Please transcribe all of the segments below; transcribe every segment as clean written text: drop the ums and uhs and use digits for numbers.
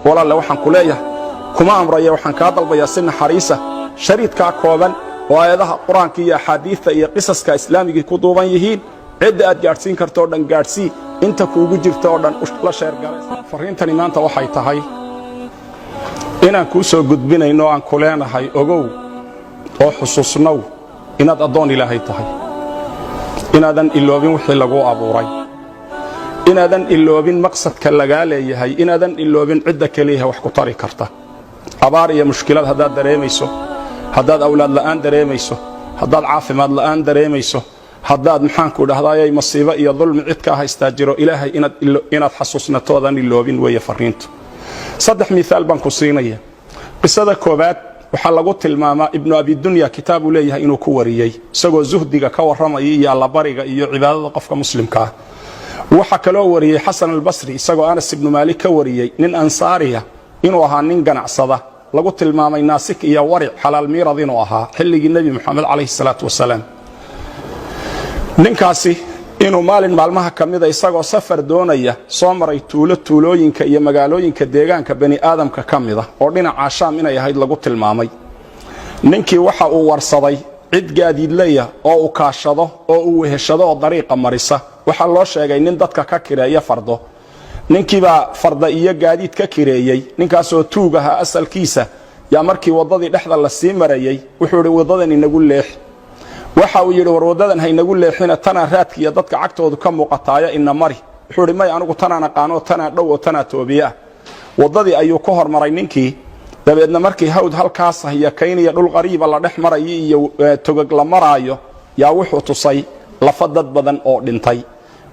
Walaalle, waxaan ku leeyahay, kuma amraya, waxaan kaa dalbayaa si naxariisa shariidkaa kooban oo aayadaha Qur-aanka iyo axaadiidta iyo qisaska islaamigii ku duuban yihiin, cidda aad gaadhsiin karto o dhan gaadhsii, inta kuugu jirta oo dhan la share garay. Farriintani maanta waxay tahay inaan kuu soo gudbinayno, aan ku leenahay: ogow oo xusuusnow inaad addoon Ilaahay tahay, inaadan iloobin wixii laguu abuuray, inaadan iloobin maqsadka lagaa leeyahay, inaadan iloobin cidda keliyaha wax ku tari karta. Abaar iyo mushkilad haddaad dareemayso, haddaad awlaad la'aan dareemayso, haddaad caafimaad la'aan dareemayso, haddaad, maxaanku dhahdaayay, masiibo iyo dulmi cid kaa haystaa jiro, Ilaahay inaad xasuusnatoodan iloobin weeye farriintu. Saddex miaal baan ku siinaya. Qisada koowaad waxaa lagu tilmaamaa Ibnu Abidunya kitaab uu leeyahay inuu ku wariyey, isagoo zuhdiga ka warramaya iyo allabariga iyo cibaadada qofka muslimka ah. Waxaa kaloo wariyey Xasan Albasri, isagoo Anas Ibnu Maalik ka wariyey, nin ansaariya inuu ahaa, nin ganacsada lagu tilmaamay, naasik iyo waric, xalaal miirad inuu ahaa xilligii Nebi Moxamed calayhi salaatu wasalaam. Ninkaasi inuu maalin maalmaha ka mida, isagoo safar doonaya, soo maray tuulo tuulooyinka iyo magaalooyinka deegaanka bani aadamka ka mida, oo dhinaca Shaam inay ahayd lagu tilmaamay. Ninkii waxa uu warsaday cid gaadiidlaya oo uu kaashado oo uu weheshado oo dariiqa marisa. Waxaa loo sheegay nin dadka ka kireeya fardo. Ninkiibaa farda iyo gaadiid ka kireeyey. Ninkaasoo tuug ahaa asalkiisa yaa markii waddadii dhexda la sii marayey wuxuu idhi: "Waddadan inagu leex." Waxa uu yidhi: "War, waddadan haynagu leexina, tanaa raadka iyo dadka cagtoodu ka muuqataaya, ina mari." Wuxuu idhi: "May, anigu tanaan aqaanoo, tanaa dhow oo tanaa toobiye ah." Waddadii ayuu ku hormaray ninkii. Dabeedna markii hawd halkaas iyo kayniya dhul qariiba la dhex marayo iyo togag la maraayo, yaa wuxuu tusay lafa dad badan oo dhintay.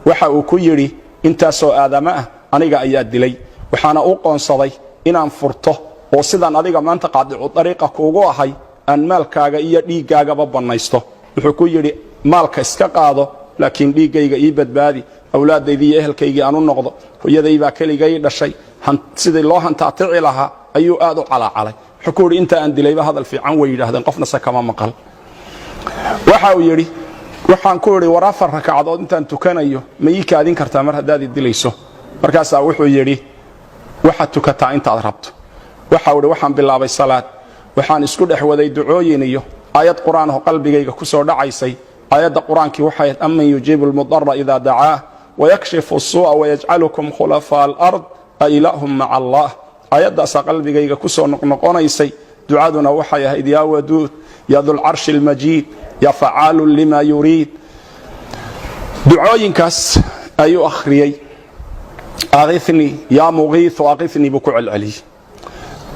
Waxa uu ku yidhi: "Intaasoo aadamo ah aniga ayaa dilay, waxaana u qoonsaday inaan furto, oo sidaan adiga maanta qaadicu dariiqa kuugu ahay aan maalkaaga iyo dhiiggaagaba bannaysto." Wuxuu ku yidhi: "Maalka iska qaado, laakiin dhiiggayga ii badbaadi, awlaaddaydii iyo ehelkaygii aan u noqdo. Hooyadaybaa keligay dhashay." Sidii loo hantaatici lahaa ayuu aad u calaacalay. Wuxuu ku yidhi: "Inta aan dilayba hadal fiican way yidhahdeen, qofnase kama maqal." Waxa uu yidhi: "Waxaan ku idhi, war, 4 rakacdood intaan tukanayo ma ii kaadin kartaa mar haddaad i dilayso?" Markaasaa wuxuu yidhi: "Waxaad tukataa intaad rabto." Waxau idhi: "Waxaan bilaabay salaad, waxaan isku dhex waday ducooyin iyo aayad Qur'aan oo qalbigayga ku soo dhacaysay. Aayadda Qur-aankii waxay ahayd: أمن يجيب المضر إذا دعاه ويكشف السوء ويجعلكم خلفاء الأرض أإله مع الله. Aayaddaasaa qalbigayga ku soo noqnoqonaysay. Ducaduna waxay ahayd: يا ودود يا ذا العرش المجيد يا فعال لما يريد. Ducooyinkaas ayuu akhriyey. أغثني يا مغيث أغثني buu ku celceliyey.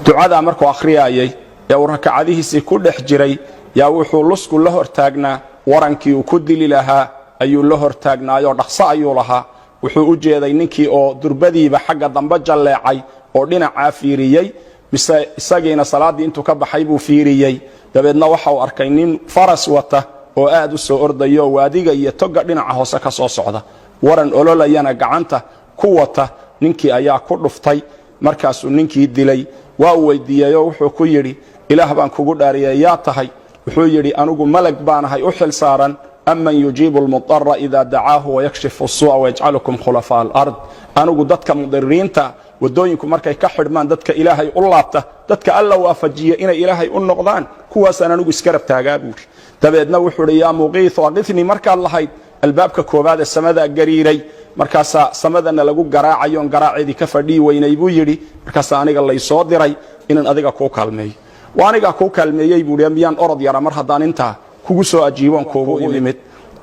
Ducadaa markuu akhriyaayay ee uu rakacadihiisii ku dhex jiray, yaa wuxuu lusku la hortaagnaa warankii uu ku dili lahaa ayuu la hortaagnaayoo dhaqso ayuu lahaa. Wuxuu u jeeday ninkii oo durbadiiba xagga dambe jalleecay oo dhinacaa fiiriyey, mise isagiina salaaddii intuu ka baxay buu fiiriyey. Dabeedna waxa uu arkay nin faras wata oo aad u soo ordayo, waadiga iyo toga dhinaca hoose ka soo socda, waran ololayana gacanta ku wata. Ninkii ayaa ku dhuftay, markaasuu ninkii dilay. Waa uu weydiiyeyoo wuxuu ku yidhi: "Ilaah baan kugu dhaariyay, yaa tahay?" Wuxuu yidhi: "Anigu malag baanahay u xil saaran أمن يجيب المضر إذا دعاه ويكشف السوء ويجعلكم خلفاء الأرض. Anigu dadka mudiriinta, waddooyinku markay ka xidhmaan, dadka Ilaahay u laabta, dadka Alla waafajiya inay Ilaahay u noqdaan, kuwaasaan anigu iskarab taagaa," buuri. Dabeedna wuxuu idhi: "يا مغيث أغثني markaad lahayd, albaabka koowaad ee samadaa gariiray, markaasaa samadana lagu garaacayoon garaaceedii ka fadhiyi weynay," buu yidhi. "Markaasaa aniga laysoo diray inaan adiga kuu kaalmeeyo. Waa anigaa kuu kaalmeeyey," buuhi. "Miyaan orod yara mar haddaan intaa kugu soo ajiiboon kuugu imid?"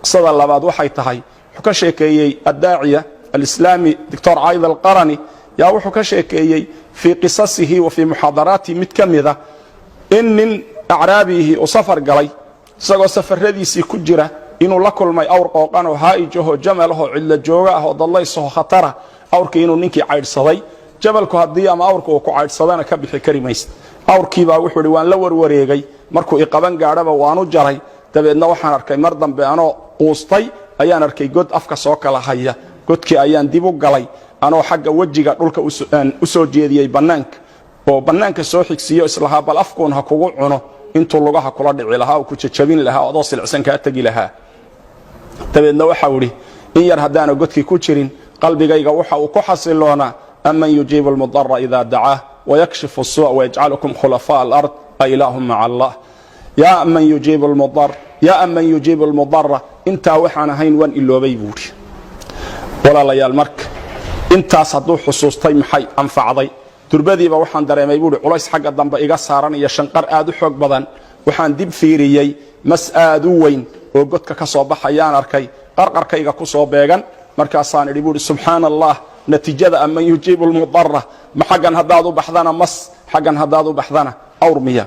Qisada labaad waxay tahay, wuxuu ka sheekeeyey addaaciya alislaami Doctor Cayd Alqarani, yaa wuxuu ka sheekeeyey fii qisasihi wa fii muxaadaraatihi mid ka mida in nin acraabiihii uu safar galay. Isagoo safaradiisii ku jira inuu la kulmay awr qooqan oo haa'ijahoo jamalahoo cidlo jooga ah oo dadlaysahoo khatara. Awrkii inuu ninkii caydhsaday. Jabalku haddii ama awrka uu ku caydhsadana ka bixi kari maysa. Awrkiibaa wuxuu idhi: "Waan la warwareegay, markuu iqaban gaadhaba waanu jaray. Dabeedna waxaan arkay mar dambe anoo quustay ayaan arkay god afka soo kala haya. Godkii ayaan dib u galay, anoo xagga wejiga dhulka u soo jeediyey bannaanka oo bannaanka soo xigsiiyo, islahaa bal afkuun ha kugu cuno intuu lugaha kula dhici lahaa oo ku jajabin lahaa, adoo silicsan kaa tegi lahaa. Dabeedna waxau idhi: in yar haddaana godkii ku jirin, qalbigayga waxa uu ku xasiloonaa Aman yujiibu almudara ida dacaah wayakshifu الsuء wayajcalukum khulafaa alard, a ilaahum maca Allah? Yaa man yujiibu lmudar, yaa man yujiibu lmudara, intaa waxaan ahayn waan iloobay, buuhi. Walaalayaal, marka intaas hadduu xusuustay, maxay anfacday? Durbadiiba waxaan dareemay, buuhi, culays xagga dambe iga saaran iyo shanqar aad u xoog badan. Waxaan dib fiiriyey, mas aad u weyn oo godka ka soo baxayaan arkay, qarqarkayga ku soo beegan. Markaasaan idhi, buuhi, subxaana Allah, natiijada aman yujiibu lmudara, ma xaggan haddaad u baxdana mas, xaggan haddaad u baxdana awr miya?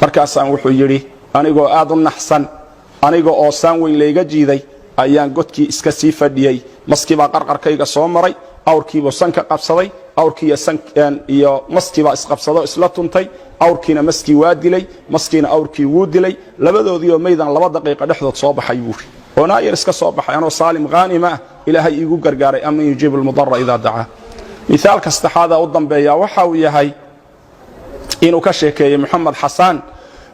Markaasaan, wuxuu yidhi, anigoo aad u naxsan, aniga oo saan weyn layga jiiday, ayaan godkii iska sii fadhiyey. Maskiibaa qarqarkayga soo maray, awrkiibuu sanka qabsaday, awrkiiyo iyo maskiibaa isqabsado, isla tuntay. Awrkiina maskii waa dilay, maskiina awrkii wuu dilay. Labadoodiioo maydan 2 daqiiqa dhexdood soo baxay, buuri, oo naayar iska soo baxay, anoo saalim khaanima ah Ilaahay iigu gargaaray. Aman yujiibu lmudara idaa dacaa. Mithaalka saddexaada u dambeeya waxa uu yahay inuu ka sheekeeyey Moxamed Xasaan.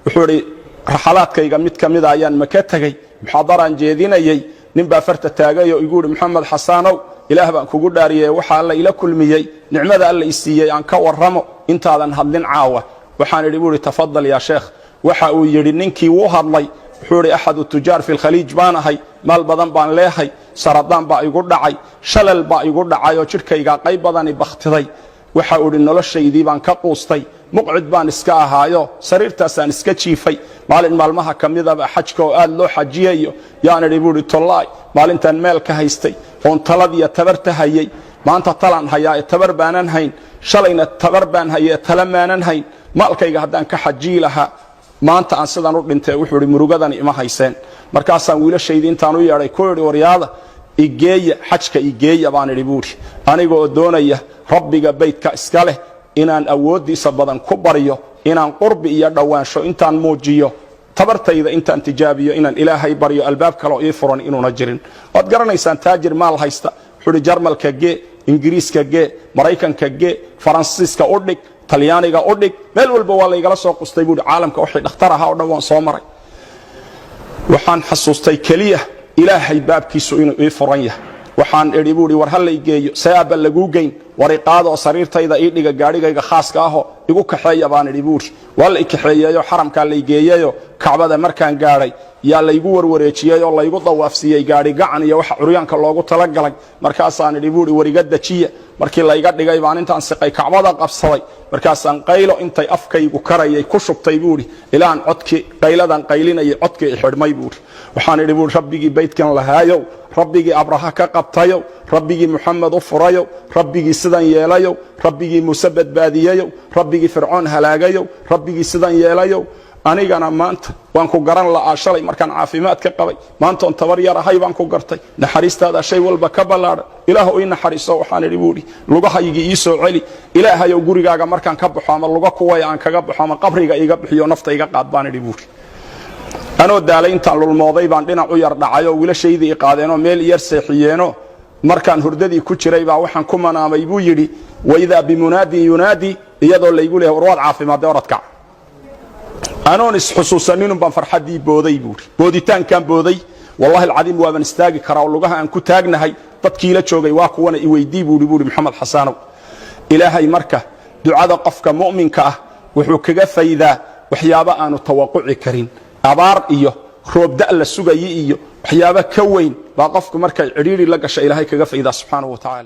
Wuxuu idhi, raxalaadkayga mid ka mida ayaan Maka tegey, muxaadaraan jeedinayey. Nin baa farta taagay oo igu yidhi, Moxamed Xasaanow, Ilaah baan kugu dhaariyey, waxa Alla ila kulmiyey, nicmada Alla i siiyey aan ka warramo intaadan hadlin caawa. Waxaan idhi, buu ihi, tafadal yaa sheekh. Waxa uu yidhi ninkii wuu hadlay, wuxuu idhi, axadu tujaar fi lkhaliij baan ahay, maal badan baan leehay, saradaan baa igu dhacay, shalal baa igu dhacay oo jidhkaygaa qayb badani bakhtiday. Waxa uu idhi, noloshaydii baan ka quustay, muqcid baan iska ahaayo, sariirtaasaan iska jiifay. Maalin maalmaha ka midaba, xajka oo aad loo xajiyayo, yaan idhi, buuhi, tollaay, maalintaan meel ka haystay oon taladiyo tabarta hayay, maanta talaan hayaa ee tabar baanan hayn, shalayna tabar baan hayee tala maanan hayn. Maalkayga haddaan ka xajiyi lahaa maanta aan sidan u dhintay, wuxuu idhi, murugadani ima hayseen. Markaasaan wiilashaydii intaan u yeedhay ku idhi, waryaada, igeeya xajka, igeeya, baan idhi, buuhi, aniga oo doonaya Rabbiga baydka iska leh inaan awooddiisa badan ku baryo, inaan qurbi iyo dhowaansho intaan muujiyo, tabartayda intaan tijaabiyo, inaan Ilaahay baryo, albaab kaloo ii furan inuuna jirin. Waad garanaysaan taajir maal haysta, wuxuu idhi, Jarmalka gee, Ingiriiska gee, Maraykanka gee, Faransiiska u dhig, Talyaaniga u dhig, meel walba waa laygala soo qustay, buuhi. Caalamka waxay dhakhtar ahaa o dhan waan soo maray. Waxaan xasuustay keliya Ilaahay baabkiisu inuu ii furan yahay. Waxaan idhi, buuhi, war ha lay geeyo. See aabba laguu geyn? War iqaadoo sariirtayda ii dhiga, gaadhigayga khaaska ahoo igu kaxeeya, baan idhi, buuhi. Waa la i kaxeeyeeyo, xaramkaa lay geeyeyo. Kacbada markaan gaadhay, yaa laygu warwareejiyey oo laygu dawaafsiiyey gaadhi gacan iyo waxa curyaanka loogu talagalay. Markaasaan idhi, buuhi, war iga dejiya. Markii layga dhigay baan intaan siqay kacbada qabsaday. Markaasaan qaylo intay afkaygu karayay ku shubtay, buuhi, ilaan codkii qayladan qaylinayay codkii i xidhmay, buuhi. Waxaan idhi, buuhi, Rabbigii baydkan lahaayow, Rabbigii Abraha ka qabtayow, Rabbigii Muxamed u furayow, Rabbigii sidan yeelayow, Rabbigii Muuse badbaadiyeyow, Rabbigii Fircoon halaagayow, Rabbigii sidan yeelayow, anigana maanta waan ku garan la'aa shalay markaan caafimaad ka qabay, maantoon tabar yar ahay baan ku gartay. Naxariistaada shay walba ka ballaadhan, Ilaah ii naxariiso. Waxaan idhi, buuhi, lugahaygii ii soo celi. Ilaahayow, gurigaaga markaan ka baxo ama luga kuwaya aan kaga baxo ama qabriga iiga bixiyo, nafta iga qaad, baan idhi, buuhi. Anoo daalay, intaan lulmooday baan dhinac u yar dhacay oo wiilashaydii i qaadeenoo meel yar seexiyeenoo. Markaan hurdadii ku jiray baa waxaan ku manaamay, buu yidhi, waidaa bimunaadin yunaadi, iyadoo laygu leeyahay, war waad caafimaadday, oradkac. Anoon isxusuusaninun baan farxaddii booday, buuhi. Booditaankaan booday, wallahi alcadiim, waaban istaagi karaa oo lugaha aan ku taagnahay. Dadkiila joogay waa kuwana iweydii, buuhi, buuhi Maxamed Xasanow. Ilaahay marka ducada qofka mu'minka ah wuxuu kaga faydaa waxyaabo aanu tawaquci karin. Abaar iyo roobda la sugayi iyo waxyaabo ka weyn baa qofku markay cidhiidhi la gasha Ilaahay kaga faydaa, subxaanahu wa tacaala.